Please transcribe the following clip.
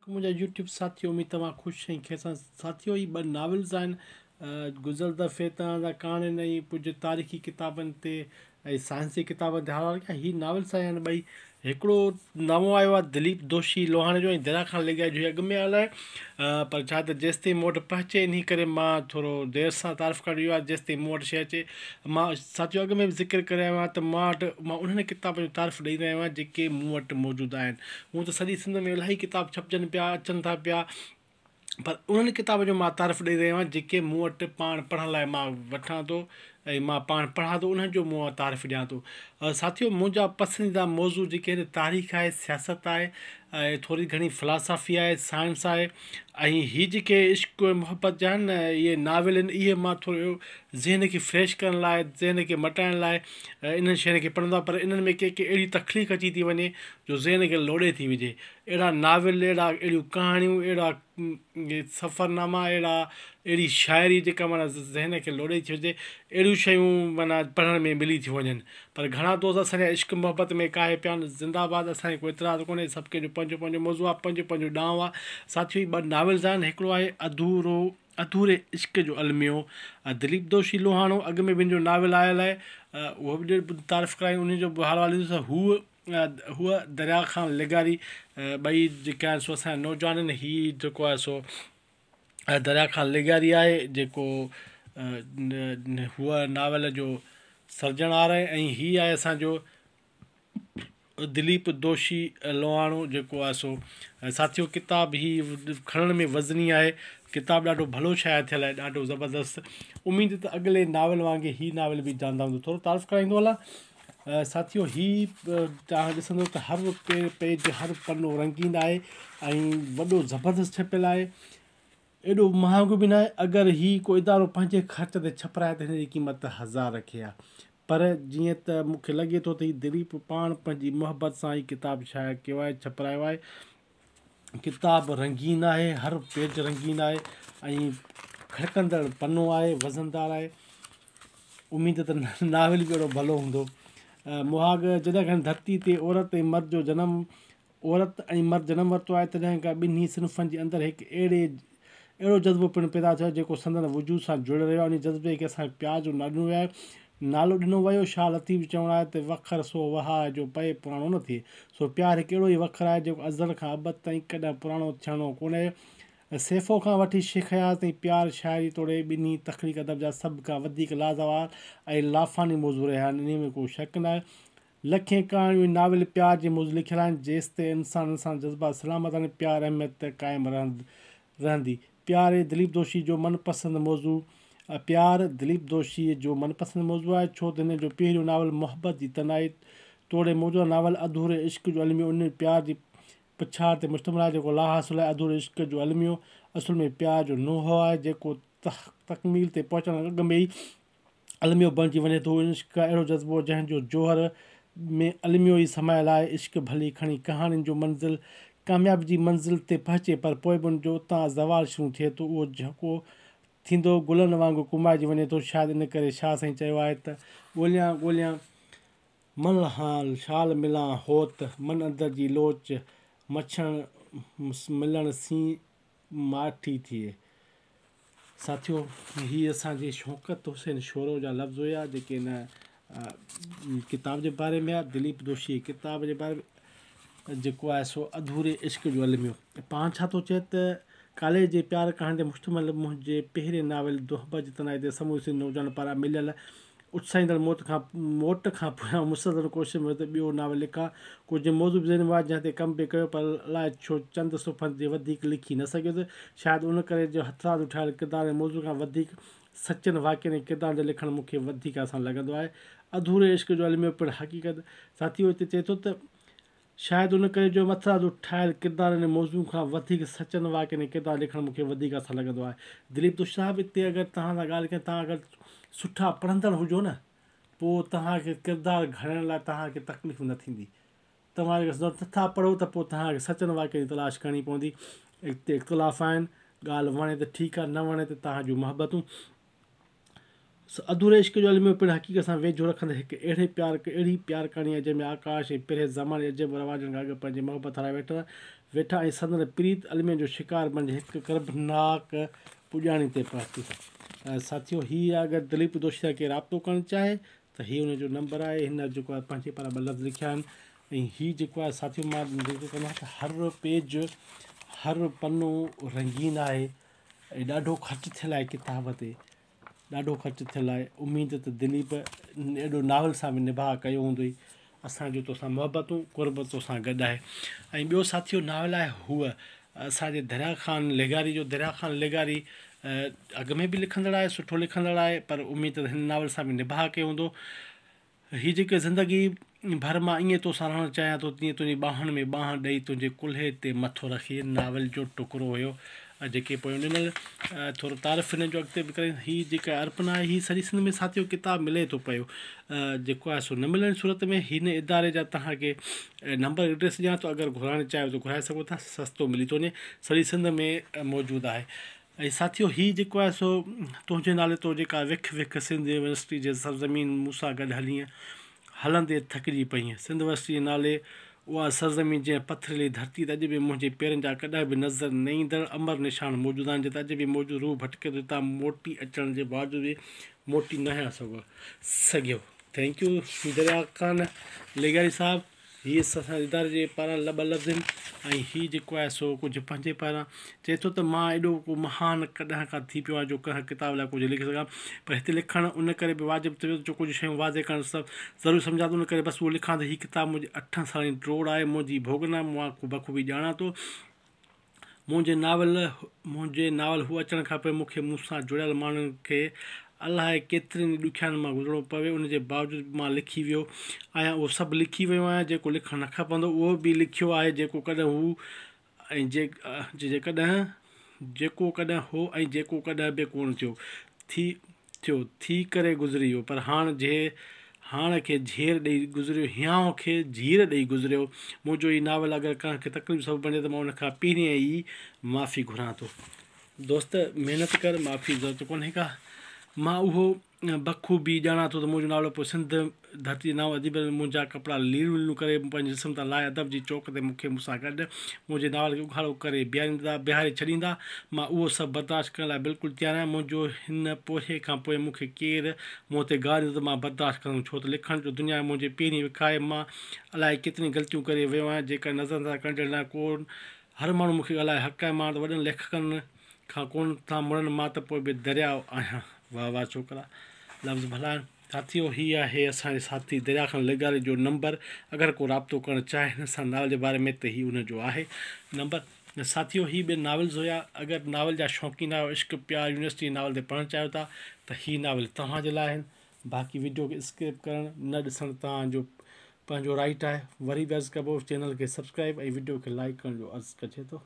منهنجا يوٽيوب ساٿيو اميد توهان خوش ۽ خير سان ساٿيو هي ٻه ناولز آهن گذريل دفعي توهان سان ڪهاڻين ۽ ڪجهه تاريخي ڪتابن تي ۽ سائنسي ڪتابن تي حوال ڪيا هي ناولز آهن ٻئي هڪڙو نئون آيو آهي دليپ دوشي لوهاڻي جو ۽ دريا خان لغاري جو هي اڳ ۾ آيل آهي پر ڇا ته جيستائين مون وٽ پهچي انهي ڪري مان ٿورو دير سان تعارف ڪرڻ اهو آهي جيستائين مون وٽ شي اچي مان ساٿيو اڳ ۾ به ذڪر ڪري آيو آهيان ته مان وٽ مان انهن ڪتابن جو تعارف ڏئي رهيو آهيان جيڪي مون وٽ موجود آهن هونء ته سڄي سنڌ ۾ الاهي ڪتاب ڇپجن پيا اچن ٿا پيا پر انهن ڪتابن جو مان تعارف ڏئي رهيو آهيان جيڪي مون وٽ پاڻ پڙهڻ لاء مان وٺان ٿو ۽ مان پاڻ پڙهان ٿو انهن جو مون تعارف ڏيان ٿو ساٿيو منهنجا پسنديده موضوع جيڪي آهن تاريخ آهي سياست آهي ۽ ٿوري گهڻي فلاسافي آهي سائنس آهي ۽ هي جيڪي عشق ۽ محبت جا آهن نه اهي ناول آهن اهي مان ٿورو ذهن کي فريش ڪرڻ لاء ذهن کي مٽائڻ لاء انهن شين کي پڙهندو آهيان پر انهن ۾ ڪي ڪي اهڙي تخليق اچي ٿي وڃي جو ذهن کي لوڏي ٿي وجهي اهڙا ناول اهڙا اهڙيون ڪهاڻيون اهڙا سفرناما اهڙا اهڙي شاعري جيڪا معنيٰ ذهن کي لوڏي ٿي وجهي اهڙيون شيون معنيٰ پڙهڻ ۾ ملي ٿيون وڃن پر گهڻا دوست اسان جا عشق محبت ۾ ڪاهي پيا آهن زنده باد اسان کي ڪو اعتراض ڪونهي سڀ ڪنهن جو پنهنجو پنهنجو موضوع آهي پنهنجو پنهنجو ڏانء آهي ساٿيو هي ٻه ناولز آهن هڪڙو آهي اڌورو اڌوري عشق جو الميو دليپ دوشي لوهاڻو اڳ ۾ به هن جو ناول آيل آهي اهو به تعارف ڪرايو ان جو به حال احوال ڏيندس هو هوء دريا خان لغاري ٻئي جيڪي آهن سو اسان جا نوجوان آهن هي جيڪو آهي سو دريا خان لغاري آهي جيڪو هوء ناول جو سرجڻهار آهي ۽ هي آهي اسانجو دليپ دوشي لوهاڻو جيڪو آهي سو ساٿيو ڪتاب هي کڻڻ ۾ وزني آهي ڪتاب ڏاڍو ڀلو شايع ٿيل آهي ڏاڍو زبردست اميد ته اڳلي ناول وانگي هي ناول به جاندار هوندو ٿورو تعارف ڪرائيندو هلان ساٿيو هي توهان ڏسندو ته هر پيج هر پنو رنگين آهي ۽ وڏو زبردست ڇپيل آهي ايڏو مهانگو به ناهي اگر هي ڪو ادارو پنهنجي خرچ تي ڇپرائي ته هن جي قيمت هزار رکي ها پر جيئن ته مون کي لڳي ٿو ته هي دليپ پاڻ پنهنجي محبت سان هي ڪتاب شايع ڪيو آهي ڇپرايو آهي. ڪتاب رنگين آهي هر پيج رنگين آهي ۽ کڙڪندڙ پنو آهي وزندار آهي اميد ته ناول به اهڙو ڀلو هوندو. مهاڳ جڏهن کان ڌرتي تي عورت ۽ مرد جو جنم عورت ۽ مرد جنم ورتو آهي، تڏهن کان ٻنهي صنفن جي اندر هڪ اهڙي اهڙو جذبو پڻ پيدا ٿيو آهي، جيڪو سندن وجود سان جڙيل رهيو آهي. انهي جذبي کي اسان پيار جو نالو ڏنو ويو آهي. نالو ڏنو ويو. شاهه لطيف جو چوڻ آهي ته وکر سو وهاء جو پئي پراڻو نه ٿئي. سو پيار هڪ اهڙو ئي وکر آهي، جيڪو ازل کان ابد تائين ڪڏهن پراڻو ٿيڻو ڪونهي. سيفو کان وٺي شيخ اياز تائين پيار شاعري توڙي ٻنهي تخليق ادب جا سڀ کان وڌيڪ لازوال ۽ لافاني موضوع رهيا آهن، انهي ۾ ڪو شڪ ناهي. لکين ڪهاڻيون ۽ ناول پيار جي موضوع لکيل آهن. جيستائين انسانن سان جذبا سلامت آهن، پيار اهميت قائم رهندي. پيار دليپ دوشي جو من پسند موضوع پيار دليپ دوشيء جو من پسند موضوع آهي، ڇو ته هن جو پهريون ناول محبت جي تنهائي توڙي موجوده ناول اڌوري عشق جو الميو ان پيار جي پڇاڙ تي مشتمل آهي، جيڪو لاحاصل آهي. اڌوري عشق جو الميو اصل ۾ پيار جو نوحو آهي، جيڪو تڪميل تي پهچڻ کان اڳ ۾ ئي الميو بڻجي وڃي ٿو. عشق اهڙو جذبو جنهن جو جوهر ۾ الميو ئي سمايل آهي. عشق ڀلي کڻي ڪهاڻين جو منزل ڪاميابي جي منزل تي پهچي پر پوء به ان جو اتان زوال شروع ٿئي ٿو. اهو جهڪو ٿيندو گلن وانگر ڪومائجي وڃي ٿو. شايد ان ڪري شاهه سائين چيو آهي ته ڳوليان ڳوليان من لهان شال ملان هوت من اندر جي لوچ مڇڻ ملڻ سين ماٺي ٿئي. ساٿيو هي اسان جي شوڪت حسين شورو جا لفظ هيا جيڪي هن ڪتاب جي باري ۾ آ دليپ دوشي ڪتاب جي باري ۾ جيڪو آهي سو اڌوري عشق جو الميو پاڻ ڇا ٿو چئي ته ڪاليج جي پيار ڪهاڻي تي مشتمل منهنجي پهرين ناول محبت جي تنهائي تي سموري سنڌ نوجوانن پاران مليل اتساهيندڙ موت کان موٽ کان پوء مسلسل ڪوشش ۾ هيس ته ٻيو ناول لکان. ڪجهه موضوع به ذهن ۾ هئا، جنهن تي ڪم پئي ڪيو، پر الائي ڇو چند صفحن جي وڌيڪ لکي نه سگهيس. شايد ان ڪري جو هٿرادو ٺاهيل ڪردار ۽ موضوع کان وڌيڪ سچن واقعن ۽ ڪردارن تي لکڻ مون کي وڌيڪ آسان لڳندو آهي. اڌوري عشق جو الميو پڻ حقيقت ساٿيو هتي چئي ٿو ته. شايد ان ڪري جو مٿرادو ٺاهيل ڪردارن ۽ موضوع کان وڌيڪ سچن واقعن ۽ ڪردار لکڻ مون کي وڌيڪ آسان لڳندو آهي. دليپ دوشي صاحب اتي اگر توهان سان ڳالهه ڪيان توهان اگر سٺا پڙهندڙ هجو نه پوء توهان کي ڪردار گهڙڻ لاء توهان کي تڪليف نه ٿيندي. توهان جيڪڏهن نٿا پڙهو ته پوء توهان کي سچن واقعن جي تلاش ڪرڻي پوندي. اتي اختلاف آهن ڳالهه وڻي ته ٺيڪ آهي نه وڻي ته توهان جون محبتون. اڌوري عشق جو الميو پڻ حقيقت سان ويجهو رکندي هڪ اهڙي پيار اهڙي پيار ڪهاڻي آهي جنهن ۾ آڪاش ۽ پري زماني جي عجيب رواجن کان اڳ پنهنجي محبت هارائي ويٺا ۽ سندن پريت المين جو شڪار بڻجي هڪ ڪربناڪ پڄاڻي تي پهتي. ساٿيو هي اگر دليپ دوشي سان ڪير رابطو ڪرڻ چاهي ته هي ان جو نمبر آهي هن جيڪو آهي پنهنجي پاران ٻه لفظ لکيا آهن ۽ هي جيڪو آهي ساٿيو مان ذڪر ڪندو آهيان ته هر پيج هر پنو رنگين آهي ۽ ڏاڍو خرچ ٿيل آهي ڪتاب تي ڏاڍو خرچ ٿيل آهي اميد ته دليپ ايڏو ناول سان به نڀاء ڪيو هوندوئي اسان جون توسان محبتون قرب توسان گڏ آهي ۽ ٻيو ساٿيو ناول آهي هوء اسان جي دريا خان لغاري جو دريا خان لغاري اڳ ۾ به لکندڙ آهي سٺو لکندڙ آهي پر اميد ته هن ناول سان به نڀاء ڪيو هوندو هي جيڪي زندگي ڀر مان ائين توسان رهڻ چاهيان ٿو تيئن تنهنجي ٻانهن ۾ ٻانهن ڏئي تنهنجي ڪلهي تي مٿو رکي ناول جو ٽڪرو هيو جيڪي پويون ڏنل ٿورو تعارف هن جو اڳتي به ڪري هي جيڪا ارپنا آهي هي سڄي سنڌ ۾ ساٿيو ڪتاب ملي ٿو پيو جيڪو آهي سو نه ملڻ جي صورت ۾ هن اداري جا توهان کي نمبر ايڊريس ڏيان ٿو اگر گهرائڻ چاهيو ته گهرائي سگهو ٿا سستو ملي ٿو وڃي سڄي سنڌ ۾ موجود آهي ۽ ساٿيو هي جيڪو آهي سو تنهنجي نالي تو جيڪا وک وک سنڌ يونيورسٽي جي سرزمين مون سان گڏ هلينء هلندي ٿڪجي پئينء. سنڌ يونيورسٽي جي نالي اها سرزمين جنهن پٿريلي ڌرتي تي اڄ به منهنجي پيرن جا ڪڏهن به نظر نه ايندڙ امر نشان موجود آهن جتي اڄ به موجود روح ڀٽڪي ٿو جتان موٽي اچڻ جي باوجود به موٽي ناهيان سگهيو. Thank you Darya Khan لغاري صاحب. هي اسان جي اداري جي پاران ٻه لفظ آهن ۽ هي جيڪو آهي سو ڪجهه پنهنجي پاران چئي ٿو ته مان ايڏو ڪو مهان ڪڏهن کان ٿي پيو آهيان جو ڪنهن ڪتاب لاء ڪجهه لکي سگهان پر هتي لکڻ ان ڪري به واجب ٿي ويو جو ڪجهه شيون واضح ڪرڻ سڀ ضروري سمجهان ٿو ان ڪري بس اهو لکان ته هي ڪتاب منهنجي اٺن سالن جي ڊوڙ آهي منهنجي ڀوڳنا مان بخوبي ڄاڻان ٿو منهنجي ناول منهنجي ناول هو اچڻ کان پوء مون کي مون سان جڙيل ماڻهن کي الائي ڪيترين ئي ڏکيائين مان گذرڻو پيو ان جي باوجود به مان لکي ويو آهيان اهو سڀ لکي ويو آهيان جيڪو لکڻ نه کپندو اهو به لکيو آهي جيڪو ڪڏهن هو ۽ جيڪڏهن جيڪو ڪڏهن هو ۽ جيڪو ڪڏهن به ڪونه ٿيو ٿي ٿيو ٿي ڪري گذري ويو پر هاڻ جي هاڻ کي جهير ڏئي گذريو هيانء کي جهير ڏئي گذريو منهنجو هي ناول اگر ڪنهن کي تڪليف جو سبب بڻجي ته مان ان کان پهرين ئي معافي گهران ٿو. دوست محنت ڪر معافي جي ضرورت ڪونهي ڪا مان اهو بخوبي ڄاڻان ٿو ته منهنجو نالو پوء سنڌ ڌرتي جي نامور اديبن منهنجا ڪپڙا ليڙون ليڙون ڪري پنهنجي جسم تان لاهي ادب جي چوڪ تي مون کي مون سان گڏ منهنجي ناول کي اگهاڙو ڪري بيهاريندا بيهاري ڇڏيندا. مان اهو سڀ برداشت ڪرڻ لاء بلڪل تيار آهيان. منهنجو هن پورهيي کان پوء مون کي ڪير منهن تي گار ڏيندو ته مان برداشت ڪندم. ڇو ته لکڻ جو دنيا ۾ منهنجي پهرين وک آهي. مان الائي ڪيتريون غلطيون ڪري ويو آهيان جيڪا نظرانداز ڪرڻ جهڙي ناهي. ڪو هر ماڻهو مون کي ڳالهائي حق آهي. مان ته وڏن ليکڪن کان ڪونه ٿا مڙن مان ته پوء به درياء آهيان. واه واه ڇوڪرا لفظ ڀلا آهن. ساٿيو هي آهي اسان جي ساٿي دريا خان لغاري جو نمبر اگر ڪو رابطو ڪرڻ چاهي هن سان ناول جي باري ۾ ته هي ان جو آهي نمبر ساٿيو هي ٻه ناولز هيا اگر ناول جا شوقين آهيو عشق پيار يونيورسٽي جي ناول تي پڙهڻ چاهيو ٿا ته هي ناول توهان جي لاء آهن باقي وڊيو کي اسڪپ ڪرڻ نه ڏسڻ توهان جو پنهنجو رائيٽ آهي وري به عرض ڪبو چينل کي سبسڪرائب ۽ وڊيو کي لائيڪ ڪرڻ جو عرض ڪجي ٿو.